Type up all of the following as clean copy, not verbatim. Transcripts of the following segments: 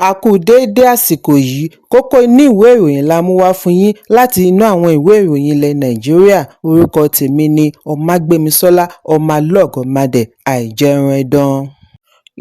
A kú déédé àsìkò yìí. Kókó inú ìwé ìròyìn la mú wá fún yín láti inú àwọn ìwé ìròyìn ilẹ̀ Nàìjíríà. Orúkọ tèmi ni Ọmágbémisọ́lá Ọmọlọ́gọ̀mádẹ Àìjẹunẹdàn.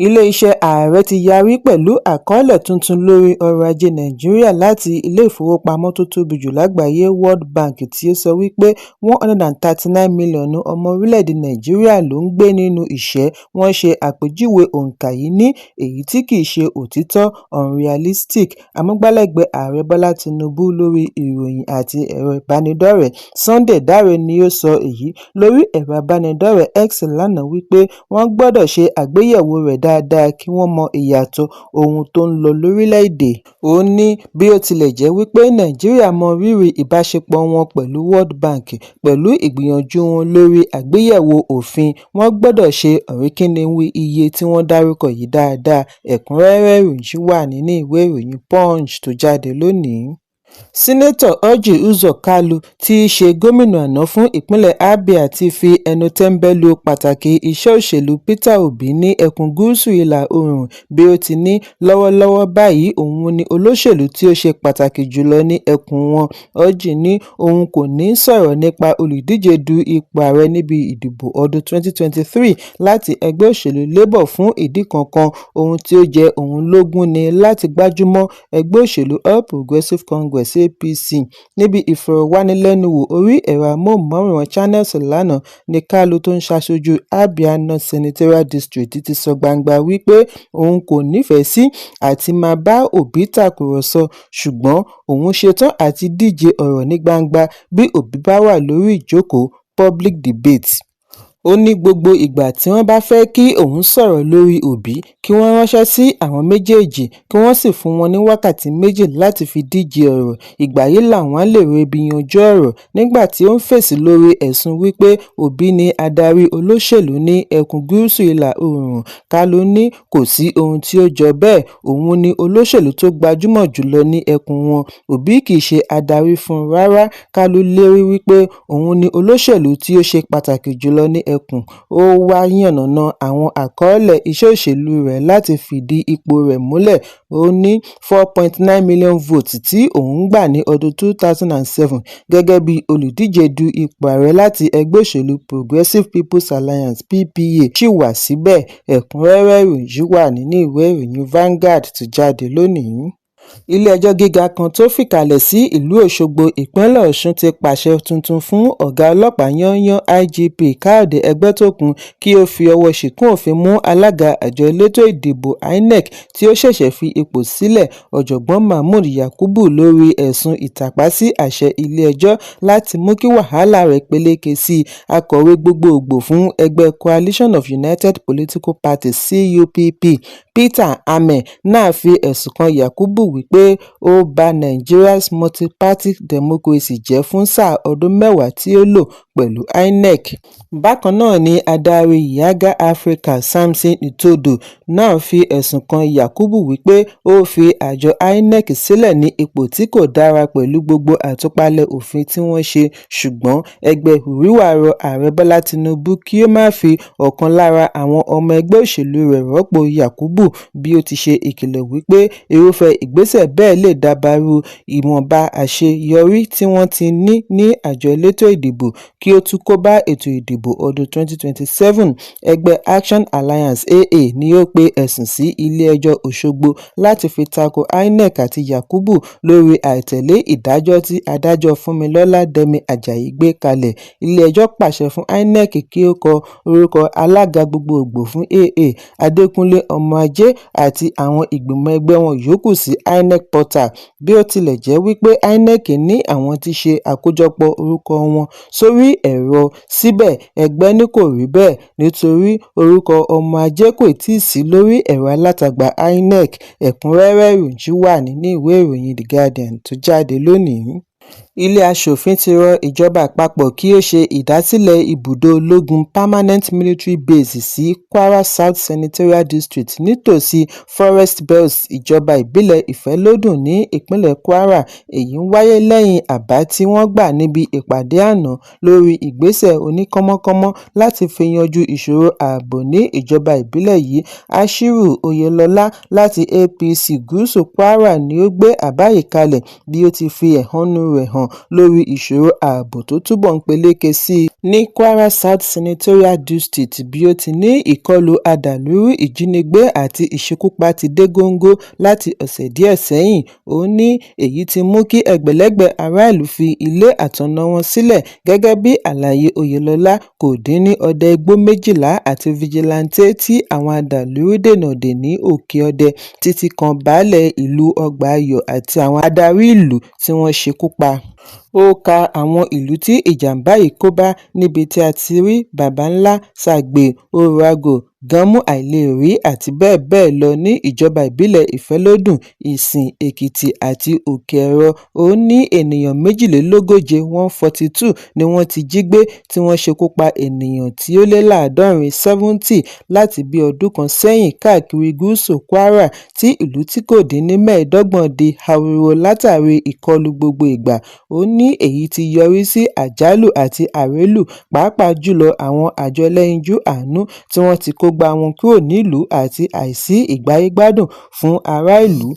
Iléeṣẹ́ ààrẹ ti yarí pẹ̀lú àkọọ́lẹ̀ tuntun lórí ọrọ̀ ajé Nàìjíríà láti ilé-ìfowópamọ́ tó tóbi jù lágbàáyé, World Bank, tí ó sọ wípé 139 mílíọ̀nù ọmọ orílẹ̀-èdè Nàìjíríà ló ń gbé nínú ìṣẹ́. Wọ́n ṣe àpèjúwe òǹkà yìí ní èyí tí kìí ṣe òtítọ́ (unrealistic). Amúgbálẹ́gbẹ̀ẹ́ Ààrẹ Bọ́lá Tinubu lórí ìròyìn àti ẹ̀rọ ìbánidọ́rẹ̀ẹ́, Sunday Dare ni ó sọ èyí lórí ẹ̀rọ ìbánidọ́rẹ̀ẹ́ X lánàá wípé wọ́n gbọdọ̀ ṣe àgbéyẹ̀wò rẹ̀ dáadáa kí wọ́n mọ ìyàtọ̀ ohun tó ń lọ lórílẹ̀-èdè. Ó ní bí ó tilẹ̀ jẹ́ wípé Nàìjíríà mọ rírì ìbáṣepọ̀ wọn pẹ̀lú World Bank, pẹ̀lú ìgbìyànjú wọn lórí àgbéyẹ̀wò òfin, wọ́n gbọdọ̀ ṣe ọ̀rìnkìnníwín iye tí wọ́n dárúkọ yìí dáadáa. Ẹ̀kúnrẹ́rẹ́ ìròyìn wà nínú ìwé ìròyìn Punch tó jáde lónìí. Sínátọ̀ Orji Uzor Kalu tí í ṣe gómìnà àná fún ìpínlẹ̀ Abia ti fi ẹnu tẹ́ńbẹ́lú pàtàkì iṣẹ́ òṣèlú Peter Obi ní ẹkùn gúúsù ìlà-oòrùn, bí ó ti ní lọ́wọ́lọ́wọ́ báyìí òun ni olóṣèlú tí ó ṣe pàtàkì jùlọ ní ẹkùn wọn. Orji ní òun kò ní sọ̀rọ̀ nípa olùdíje du ipò ààrẹ níbi ìdìbò ọdún 2023 láti ẹgbẹ́ òṣèlú Labour fún ìdí kankan, ohun tí ó jẹ òun lógún ni láti gbájúmọ́ ẹgbẹ́ òṣèlú All Progressives Congress (APC). Níbi ìfọ̀rọ̀wánilẹ́nuwò orí ẹ̀rọ amóhùnmáwòrán Channels lánàá ní Kalu tó ń ṣaṣojú Abia North Senatorial District ti sọ gbangba wípé òun kò nífẹ̀ẹ́ sí àti máa bá Obi tàkúrọ̀sọ, ṣùgbọ́n òun ṣetán àti díje ọ̀rọ̀ ní gbangba bí Obi bá wà lórí ìjókòó (public debate). Ó ní gbogbo ìgbà tí wọ́n bá fẹ́ kí òun sọ̀rọ̀ lórí Obi kí wọ́n ránṣẹ́ sí àwọn méjèèjì kí wọ́n sì fún wọn ní wákàtí 2 láti fi díje ọ̀rọ̀, ìgbà yìí làwọn á lè rébi yanjú ọ̀rọ̀. Nígbà tí ó ń fèsì lórí ẹ̀sùn wípé Obi ni adarí olóṣèlú ní ẹkùn gúúsù ìlà-oòrùn, Kalu ní kò sí ohun tí ó jọ bẹ́ẹ̀, òun ni olóṣèlú tó gbajúmọ̀ jùlọ ní ẹkùn wọn, Obi kìí ṣe adarí fún rárá. Kalu lérí wípé òun ni olóṣèlú tí ó ṣe pàtàkì jùlọ ní ẹkùn, ó wá yànnàná àwọn àkọọ́lẹ̀ iṣẹ́ òṣèlú rẹ̀ láti fìdí ipò rẹ̀ múlẹ̀. Ó ní 4.9 million votes tí òun gbà ní ọdún 2007 gẹ́gẹ́ bí olùdíje du ipò ààrẹ láti ẹgbẹ́ òṣèlú Progressive People's Alliance (PPA) ṣì wà síbẹ̀. Ẹ̀kúnrẹ́rẹ́ ìròyìn wà nínú ìwé ìròyìn Vanguard tó jáde lónìí. Ilé-ẹjọ́ gíga kan tó fìkàlẹ̀ sí ìlú Ọ̀ṣọ́gbó, ìpínlẹ̀ Ọ̀ṣun ti pàṣẹ tuntun fún ọ̀gá ọlọ́pàá yányán IGP Káyọ̀dé Ẹgbẹ́tókun kí ó fi ọwọ́ ṣìkún òfin mú alága àjọ elétò ìdìbò INEC tí ó ṣẹ̀ṣẹ̀ fi ipò sílẹ̀, Ọ̀jọ̀gbọ́n Mahmood Yakubu, lórí ẹ̀sùn ìtàpá sí àṣẹ ilé-ẹjọ́ láti mú kí wàhálà rẹ̀ peléke sí i. Akọ̀wé gbogboògbò fún ẹgbẹ́ Coalition of United Political Parties (CUPP), Peter Ameh, náà fi ẹ̀sùn kan Yakubu wípé ó ba Nigeria's multi-party democracy jẹ́ fún sáà ọdún 10 tí ó lò pẹ̀lú INEC. Bákan náà ni adarí Yiaga Africa, Samson Itodo, náà fi ẹ̀sùn kan Yakubu wípé ó fi àjọ INEC sílẹ̀ ní ipò tí kò dára pẹ̀lú gbogbo àtúpalẹ̀ òfin tí wọ́n ṣe, ṣùgbọ́n ẹgbẹ́ HURIWA rọ Ààrẹ Bọ́lá Tinubu kí ó má fi ọ̀kan lára àwọn ọmọ ẹgbẹ́ òṣèlú rẹ̀ rọ́pò Yakubu bí ó ti ṣe ìkìlọ̀ wípé irúfẹ́ ìgbésẹ̀ bẹ́ẹ̀ lè dabarú ìwọ̀nba àṣeyọrí tí wọ́n ti ní ní àjọ elétò ìdìbò kí ó tún kóbá ètò ìdìbò ọdún 2027. Ẹgbẹ́ Action Alliance (AA) ni ó pe ẹ̀sùn sí ilé-ẹjọ́ Òṣogbo láti fi tako INEC àti Yakubu lórí àìtẹ̀lé ìdájọ́ tí adájọ́ Fúnmilọ́lá Dẹ́mi-Àjàyí gbé kalẹ̀. Ilé-ẹjọ́ pàṣẹ fún INEC kí ó kọ orúkọ alága gbogboògbò fún AA, Adékúnlé Ọmọajé, àti àwọn ìgbìmọ̀ ẹgbẹ́ wọn yòókù sí INEC portal, bí ó tilẹ̀ jẹ́ wípé INEC ní àwọn ti ṣe àkójọpọ̀ orúkọ wọn sórí ẹ̀rọ, síbẹ̀ ẹgbẹ́ ní kò rí bẹ́ẹ̀ nítorí orúkọ Ọmọajé kò tíì sí lórí ẹ̀rọ alátagbà INEC. Ẹ̀kúnrẹ́rẹ́ ìròyìn wà nínú ìwé ìròyìn The Guardian tó jáde lónìí. Ilé Aṣòfin ti rọ ìjọba àpapọ̀ kí ó ṣe ìdásílẹ̀ ibùdó ológun "permanent military base" sí Kwara South Senatorial District nítòsíi Forest Belt ìjọba ìbílẹ̀ Ìfẹ́lódùn ní ìpínlẹ̀ Kwara. Èyí ń wáyé lẹ́yìn àbá tí wọ́n gbà níbi ìpàdé àná lórí ìgbésẹ̀ oníkànmọ́nkànmọ́ láti fi yanjú ìṣòro ààbò ní ìjọba ìbílẹ̀ yìí. Ashiru Oyèlọ́lá láti APC Gúúsù Kwara ni ó gbé àbá yìí kalẹ̀ bí ó ti fi ẹ̀hónú rẹ̀ hàn lórí ìṣòro ààbò tó túbọ̀ ń peléke sí i ní Kwara South Senatorial District bí ó ti ní ìkọlù adàlúrú, ìjínigbé àti ìṣekúpa ti dé góńgó láti ọ̀sẹ̀ díẹ̀ sẹ́yìn. Ó ní èyí ti mú kí ẹgbẹ̀lẹ́gbẹ̀ aráàlú fi ilé àtọ̀nà wọn sílẹ̀. Gẹ́gẹ́ bí àlàyé Oyèlọ́lá, kò dín ní ọdẹ igbó 12 àti fijilantànté tí àwọn adàlúrú dènà dè ní Òkè-Òde títí kan baálé ìlú Ọgbà-Ayọ̀ àti àwọn adarí ìlú tí wọ́n ṣekú pa. Ó ka àwọn ìlú tí ìjàm̀bá yìí kó bá níbi tí a ti rí Baba-Ńlá, Sàgbè, Òru-Àgọ́, Gánmú Àìlèrí àti bẹ́ẹ̀ bẹ́ẹ̀ lọ ní ìjọba ìbílẹ̀ Ìfẹ́lódùn, Ìsìn Èkìtì àti Òkè-Ẹ̀rọ. Ó ní ènìyàn 142 142 ni wọ́n ti jí gbé tí wọ́n ṣekú pa ènìyàn tí ó lé láàdọ́rin 70 láti bíi ọdún kan sẹ́yìn káàkiri gúúsù Kwara tí ìlú tí kò dín ní 25 di ahoro látàrí ìkọlù gbogbo ìgbà. Ó ní èyí ti yọrí sí àjálù àti àrélù, pàápàá jùlọ àwọn àjọ ẹlẹ́yinjú-àánú tí wọ́n ti kógbá wọn kúrò nílùú àti àìsí ìgbáyé-gbádùn fún ará ìlú.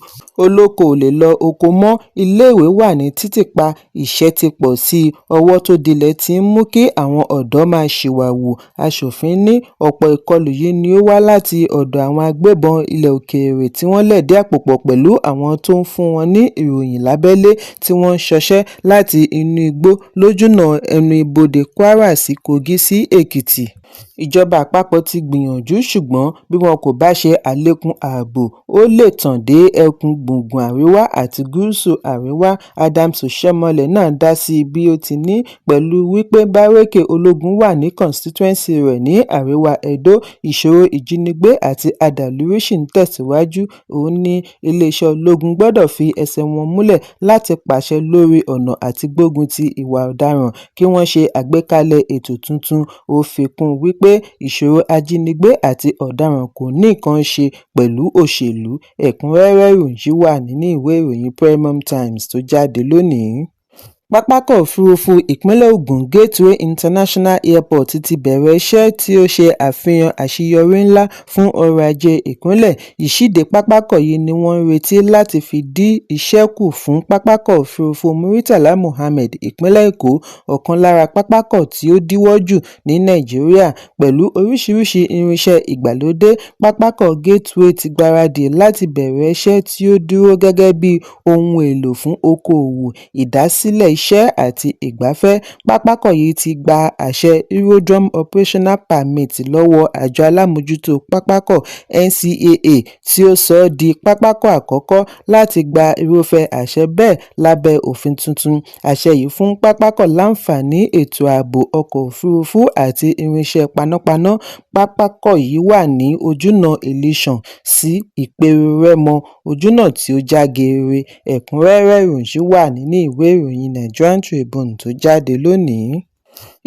Olóko ò lè lọ oko mọ́, iléèwé wà ní títì pa, ìṣẹ́ ti pọ̀ sí i, ọwọ́ tó dilẹ̀ ti ń mú kí àwọn ọ̀dọ́ máa ṣìwà-hù. Aṣòfin ní ọ̀pọ̀ ìkọlù yìí ni ó wá láti ọ̀dọ̀ àwọn agbébọn ilẹ̀ òkèèrè tí wọ́n lẹ̀dí àpò pọ̀ pẹ̀lú àwọn tó ń fún wọn ní ìròyìn lábẹ́lé tí wọ́n ń ṣọṣẹ́ láti inú igbó lójúnà ẹnu ibodè Kwara sí Kogi sí Èkìtì. Ìjọba àpapọ̀ ti gbìyànjú ṣùgbọ́n bí wọn kò bá ṣe àlékún ààbò, ó lè tàn dé ẹkùn gbùngbùn àríwá àti gúúsù àríwá. Adams Oshiomhole náà dá sí bí ó ti ní pẹ̀lú wípé bárékè ológun wà ní constituency rẹ̀ ní àríwá Edo, ìṣòro ìjínigbé àti adàlúrú ṣì ń tẹ̀síwájú. Ó ní iléeṣẹ́ ológun gbọdọ̀ fi ẹsẹ̀ wọn múlẹ̀ láti pàṣẹ lórí ọ̀nà àti gbógun ti ìwà ọ̀daràn kí wọ́n ṣe àgbékalẹ̀ ètò tuntun. Ó fi kún un wípé ìṣòro ajínigbé àti ọ̀daràn kò ní nǹkan ṣe pẹ̀lú òṣèlú. Ẹ̀kúnrẹ́rẹ́ ìròyìn yìí wà nínú ìwé ìròyìn Premium Times tó jáde lónìí. Pápákọ̀ òfurufú ìpínlẹ̀ Ògùn Gateway International Airport ti bẹ̀rẹ̀ iṣẹ́ tí ó ṣe àfihàn àṣeyọrí ńlá fún ọrọ̀ ajé ìpínlẹ̀. Ìṣíde pápákọ̀ yìí ni wọ́n ń retí láti fi dín iṣẹ́ kù fún pápákọ̀ òfurufú Murtala Muhammed ìpínlẹ̀ Èkó, ọ̀kan lára pápákọ̀ tí ó díwọ́ jù ní Nàìjíríà. Pẹ̀lú oríṣiríṣi irinṣẹ́ ìgbàlódé, pápákọ̀ Gateway ti gbáradì láti bẹ̀rẹ̀ iṣẹ́ tí ó dúró gẹ́gẹ́ bí ohun èlò fún okòwò, ìdásílẹ̀ iṣẹ́ àti ìgbafẹ́. Pápákọ̀ yìí ti gba àṣẹ Aerodrome Operational Permit lọ́wọ́ Àjọ Alámòójútó Pápákọ̀ NCAA, tí ó sọ ọ́ di pápákọ̀ àkọ́kọ́ láti gba irúfẹ́ àṣẹ bẹ́ẹ̀ lábẹ́ òfin tuntun. Àṣẹ yìí fún pápákọ̀ láǹfààní ètò ààbò ọkọ̀ òfurufú àti irinṣẹ́ panápaná. Pápákọ̀ yìí wà ní ojúnà Ìlíṣàn sí Ìpèrù Rẹ́mọ, ojúnà tí ó já geere. Ẹ̀kúnrẹ́rẹ́ ìròyìn yìí wà nínú ìwé ìròyìn Nigerian Tribune tó jáde lónìí.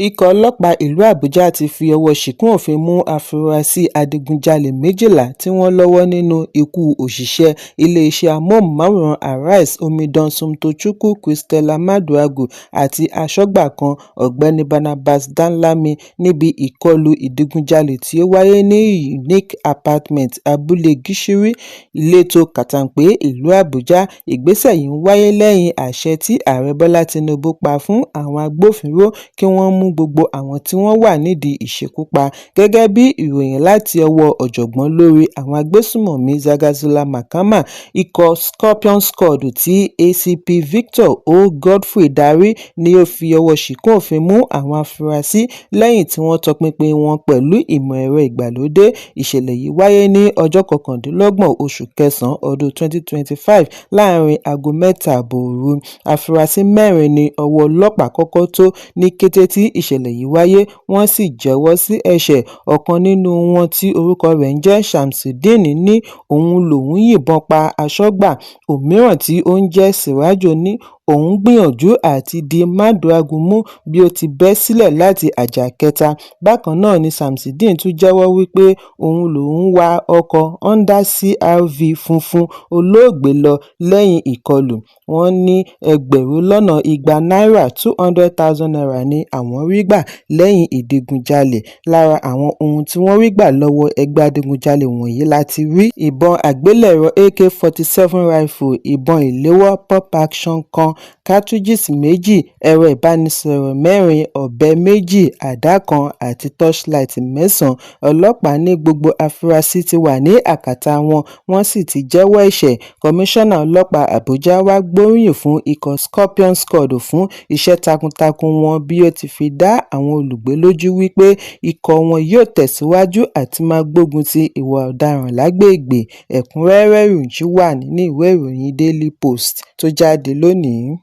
Ikọ̀ ọlọ́pàá ìlú Àbújá ti fi ọwọ́ ṣìnkún òfin mú àfúrásì adigunjalè 12 tí wọ́n lọ́wọ́ nínú ikú òṣìṣẹ́ iléeṣẹ́ amóhùnmáwòrán Arise Omidan Somtochukwu Christella Maduagwu àti aṣọ́gbà kan, Ọ̀gbẹ́ni Barnabas Danlami níbi ìkọlù ìdígunjalè tí ó wáyé ní Unique Apartments, Abúlé Gishiri, ìletò Katampe, ìlú Àbújá. Ìgbésẹ̀ yìí ń wáyé lẹ́yìn àṣẹ tí Ààrẹ Bọ́lá Tinubu pa fún àwọn agbófinró kí wọ́n mú gbogbo àwọn tí wọ́n wà nídìí ìṣekúpa. Gẹ́gẹ́ bí ìròyìn láti ọwọ́ ọ̀jọ̀gbọ́n lórí àwọn agbésùnmọ̀mí Zagzagzo Makama, ikọ̀ Scorpion Squad tí ACP Victor O. Godfrey darí ni ó fi ọwọ́ ṣìnkún òfin mú àwọn afurasí lẹ́yìn tí wọ́n tọpinpin wọn pẹ̀lú ìmọ̀ ẹ̀rọ ìgbàlódé. Ìṣẹ̀lẹ̀ yìí wáyé ní ọjọ́ 29 oṣù kẹsàn-án ọdún 2025 láàárín aago 3:30 òru. Afurasí mẹ́rin ni ọwọ́ ọlọ́pàá kọ́kọ́ tó ní kété tí ìṣẹ̀lẹ̀ yìí wáyé, wọ́n sì jẹ́wọ́ sí ẹ̀ṣẹ̀. Ọ̀kan nínú wọn tí orúkọ rẹ̀ ń jẹ́ Shamsuddeen ní òun lòún yìnbọn pa aṣọ́gbà, òmíràn tí ó ń jẹ́ Sirajo ní òun gbìyànjú àti di Maduagu mú bí ó ti bẹ́ sílẹ̀ láti àjà kẹta. Bákan náà ni Samsideen tún jẹ́wọ́ wípé òun lòún wa ọkọ̀ Honda CR-V funfun olóògbé lọ lẹ́yìn ìkọlù. Wọ́n ní ẹgbẹ̀rún lọ́nà igba náírà ₦200,000 ní àwọn rí gbà lẹ́yìn ìdígunjalè. Lára àwọn ohun tí wọ́n rí gbà lọ́wọ́ ẹgbẹ́ adigunjalè wọ̀nyí la ti rí ìbọn àgbélẹ̀rọ AK-47 rifle, ìbọn ìléwọ́ pump-action kan, cartridges méjì, ẹ̀rọ ìbánisọ̀rọ̀ mẹ́rin, ọ̀bẹ méjì, àdá kan àti torchlight mẹ́sàn-án. Ọlọ́pàá ní gbogbo afurasí ti wà ní akátá wọn, wọ́n sì ti jẹ́wọ́ ẹ̀ṣẹ̀. Kọmíṣánná ọlọ́pàá Àbújá wàá gbóríyìn fún ikọ̀ Scorpion Squad fún iṣẹ́ takuntakun wọn bí ó ti fi dá àwọn olùgbé lójú wípé ikọ̀ wọn yóò tẹ̀síwájú àti máa gbógun ti ìwà ọ̀daràn lágbègbè. Ẹ̀kúnrẹ́rẹ́ ìròyìn wà nínú ìwé ìròyìn Daily Post tó jáde lónìí.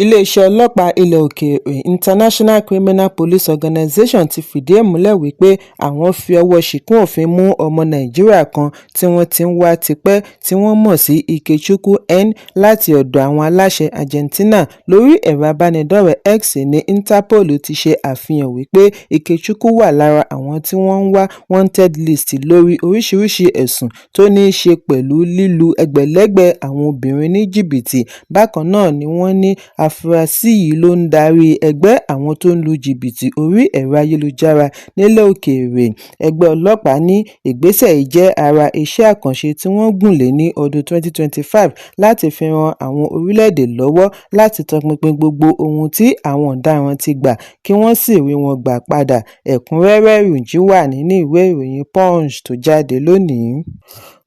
Iléeṣẹ́ ọlọ́pàá ilẹ̀ òkèèrè International Criminal Police Organisation ti fìdí ẹ̀ múlẹ̀ wípé àwọn fi ọwọ́ ṣìnkún òfin mú ọmọ Nàìjíríà kan tí wọ́n ti ń wá tipẹ́ tí wọ́n mọ̀ sí Ikechukwu N láti ọ̀dọ̀ àwọn aláṣẹ Argentina. Lórí ẹ̀rọ ìbánidọ́rẹ̀ẹ́ X ní Interpol ti ṣe àfihàn wípé Ikechukwu wà lára àwọn tí wọ́n ń wá wanted list lórí oríṣiríṣi ẹ̀sùn tó ní í ṣe pẹ̀lú lílu ẹgbẹ̀lẹ́gbẹ̀ àwọn obìnrin ní jìbìtì. Bákan náà ni wọ́n ní àfúrásì yìí ló ń darí ẹgbẹ́ àwọn tó ń lu jìbìtì orí ẹ̀rọ ayélujára nílẹ̀ òkèèrè. Ẹgbẹ́ ọlọ́pàá ní ìgbésẹ̀ yìí jẹ́ ara iṣẹ́ àkànṣe tí wọ́n gùn lé ní ọdún 2025 láti fi ran àwọn orílẹ̀-èdè lọ́wọ́ láti tọpinpin gbogbo ohun tí àwọn ọ̀daràn ti gbà kí wọ́n sì rí wọn gbà padà. Ẹ̀kúnrẹ́rẹ́ ìròyìn wà nínú ìwé ìròyìn Punch tó jáde lónìí.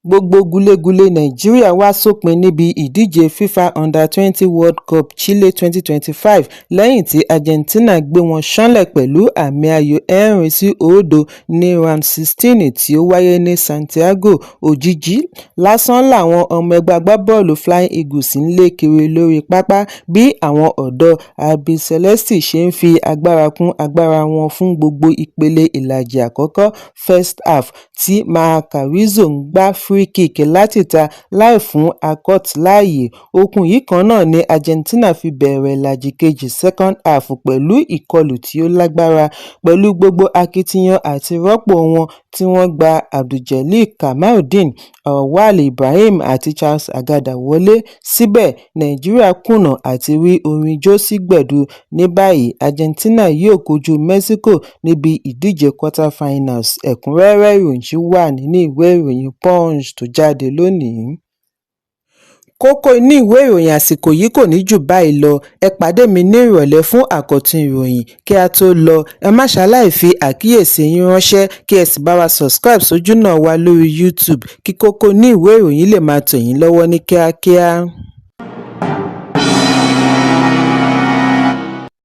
Gbogbo gulegule Nàìjíríà wá sópin níbi ìdíje FIFA Under-20 World Cup Chile 2025 lẹ́yìn tí Argentina gbé wọn ṣánlẹ̀ pẹ̀lú àmì ayò 4-0 ní Round 16 tí ó wáyé ní Santiago. Òjijì lásán làwọn ọmọ ẹgbẹ́ agbábọ́ọ̀lù Flying Eagles ń lé kiri lórí pápá bí àwọn ọ̀dọ́ Albiceleste ṣe ń fi agbára kún agbára wọn fún gbogbo ìpele ìlàjì àkọ́kọ́ first half tí Marc Carrizo ń gbá free-kick láti ìta láì fún Akot láàyè. Okun yìí kan náà ni Argentina fi bẹ̀rẹ̀ ìlàjì kejì second half pẹ̀lú ìkọlù tí ó lágbára, pẹ̀lú gbogbo akitiyan àti rọ́pò wọn tí wọ́n gba Abdul-Jelil Kamaldeen, Auwal Ibrahim àti Charles Agada wọlé. Síbẹ̀, Nàìjíríà kùnà àti rí orin jó sí gbẹ̀du. Ní báyìí, Argentina yóò kojú Mexico níbi ìdíje quarter-finals. Ẹ̀kúnrẹ́rẹ́ ìròyìn wà nínú ìwé ìròyìn Punch tó jáde lónìí. Kókó inú ìwé ìròyìn àsìkò yìí kò ní jù báyìí lọ. Ẹ pàdé mi ní ìrọ̀lẹ́ fún àkọ́tún ìròyìn. Kí a tó lọ, ẹ má ṣaláì fi àkíyèsí yín ránṣẹ́ kí ẹ sì bá wa subscribe sójúnà wa lórí YouTube kí kókó inú ìwé ìròyìn lè máa tẹ̀ yín lọ́wọ́ ní kíákíá.